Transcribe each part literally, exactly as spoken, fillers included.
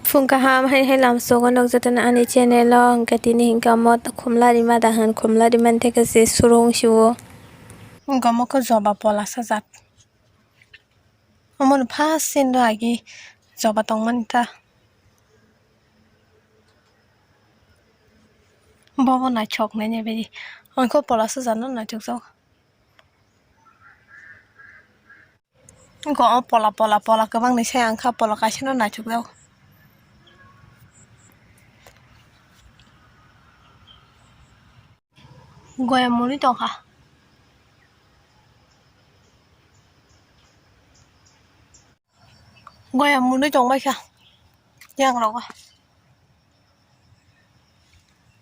Phung kaham hai hai lamsogo nokjotono ani channel o, hwnkhe tini hwnkhe omo khumla rima da hwn, khumla rimani theke se surung siwo. Hwnkhe omo khe joba pola sajak. Omo no first scene do agi joba tongmani ta. Bobo naithok nainai bai. Ang khe pola sajak no naithok jago. Go o pola, pola, pola kwbangni se ang kha, pola kaisa no naithok jago. Goya mwnwi tong kha. Goya mwnwi tong bai kha. Yang rogo.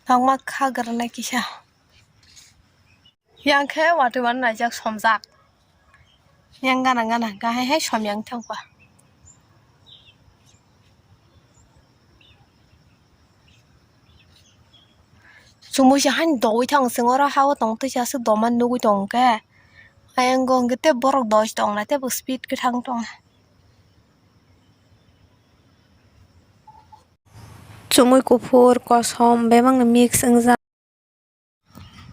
Tangma kha gwrwngna kisa. Yang khe watwi mano naijak somjak. Yang gana gana kahai hai som yang thangkha. Chumui se haino dogwi thang chwng oro ha o tong twi se aswk doma nugwi tong khe. Ayang go hwnkhe tei borok dos tong nai tei bo speed kwthang tong. Chumui kuphur kosom bebakni mix wngjak.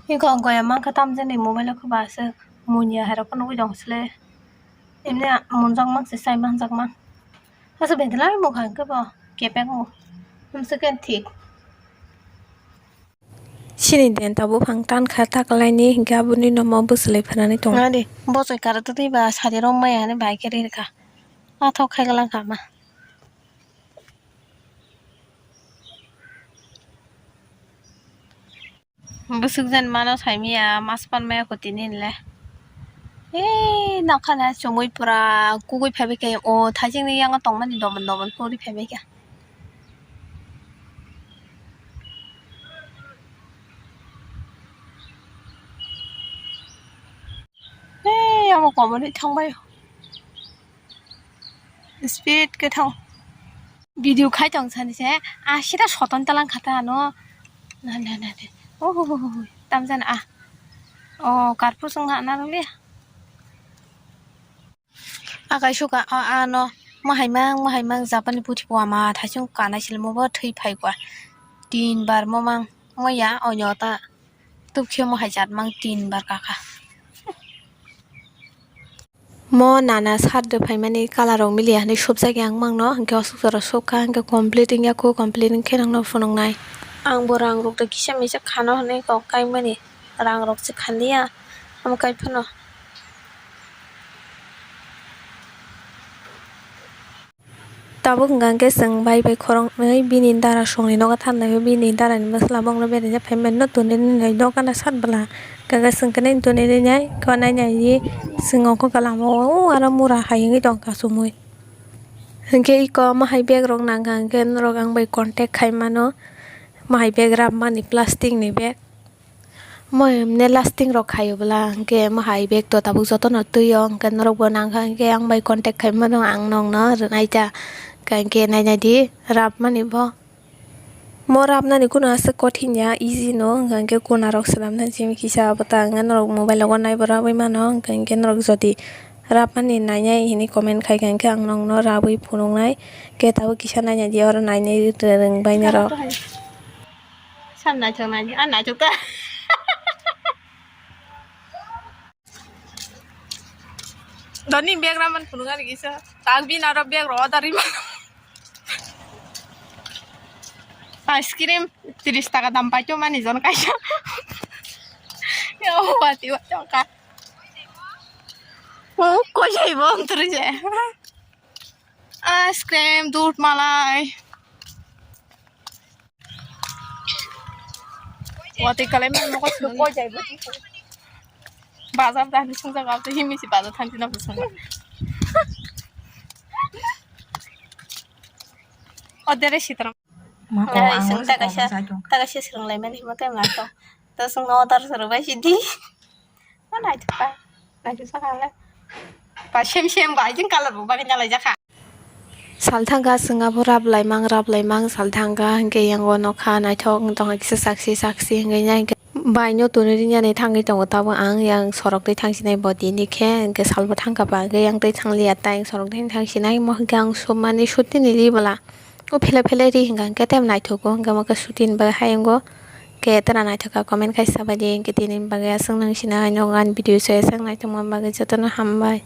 Iko goya mankha tamjani mobile o khe ba aswk munya hai rok nugwi tong sle. Emne munjak mak se chai manjak man. Aswk bedlai mokha hwnkhe bo kepek o. Hamswk khe thik. Chini denta buphang tankha takalaini hwnkhe aboni nomo bwchlwi phanani tongo. Nadi, bosoi karwi twi ba sari rok maya hinwi bai khe ri rwkha. Athok khai glak kha ma. Bwswk jen mano saimaya mas pan maya kho tini le. Ee, nokha le chumui pura kugui phaibai khe o thaijingni yango tongmani doman doman khe uri phaibai khe. Ee, abo komorwi thangbai. Speed khe thang. Video khai tong sani se, ah, sida soton talang khata ano. Na, na, na, na. Oh, oh, oh, oh, tamjani, ah. Oh, karpusung na, na, na, na. Akai suka, ah, ah, no. Mahaimang, mahaimang, Japanni puthi po ama, thaisung kanai silmo bo thwi phai kwa. Tin bar momang, moya, onyo ta. Tubkhe mo hai jat mang tin bar kaka. Mo nana sar de phaimani colour rok mili ya hinwi subjak ya ang mangno, hinkhe o sukjora sukha, hinkhe complete wngya kho, complete wngkhe nangno phunuknai. Ang bo rang rok de kisa misa khano hinwi kok kaimani, rang rok se khanliya, omo kai phano. Tabuk hwnkha khe chwng bai bai khoroknwi bini dara songni nogo thangnai, bini darani bwsla bokno beraina phaimani no tonwi rwnai, dogan sat bwla hwnkha khe chwng khe nini tonwi rwnai, khe nainai di chwng ongkha khe lama o aro mura hai wngwi tongkha chumui. Hinkhe iko omo hai bag rok nangkha hinkhe norok ang bai contact khai mano, omo hai bag rabmani plastic ni bag. Mo emne lasting rok khaio bwla, hwnkhe mo hai bag to tabuk jotono twi o, hwnkhe norok bo nangkha, hwnkhe ang bai contact khai mano, ang nokno rwnai ta, hwnkhe nainai di, rabmani bo. Mo rabnani kunu aswk kothin ya, easy no, hwnkhe kuna rok swnamnani simi kisa abo ta, hwnkhe norok mobile o naibo rabwi mano, hwnkhe norok jodi rabmani nainai hinwi comment khai kha, hwnkhe ang nokno rabwi phunuknai, hwnkhe tabuk kisa nainai di, oro nainai rwngbai norok. Sam naithok naithok, ah, naithok ta. Doni bag raman phunuk ani kisa. Tak bini aro bag ro order rima. Ice cream tris taka dam paito mani jon kaisa. Ya, wati wati ka. Oh, koi jai bom tris. Ice cream, dudh malai. Watwi kalai mani mokol swnam. Bazar da hinwi swngjak, abo himwi se bazar thanti na bo swngjak. O dere sitram. Ai, ang sung ta kaisa, ta kaisa swrwng lai mani himo tei ma to. To sung no order swrwng bai sidi. Ma naithok ta. Naithok sakha le. Ba sem sem ba, jing colour bo bagwi na lai jakha. Salthangkha chwng abo rap laimang, rap laimang salthangkha, hinkhe yango nokha naithok wng tongkha kisa saksi, saksi hinkhe ya hinkhe baino tonwi rwnyani thangwi tongo tabuk ang yang sorok twi thangsinai bo tini khe, hinkhe salbo thangkha ba hinkhe yang twi thangliya tei sorok twi thangsinai mo hinkhe ang sumani sutini ri bwla O phela phela ri hinga hingke tem naithogo, hingke mo khe shooting bai hayungo. Khe tera naithok kha comment khai sabai di, hingke tini bagwi aswk nang sina hai nogo ani video se aswk naithok man bagwi jotono hambai.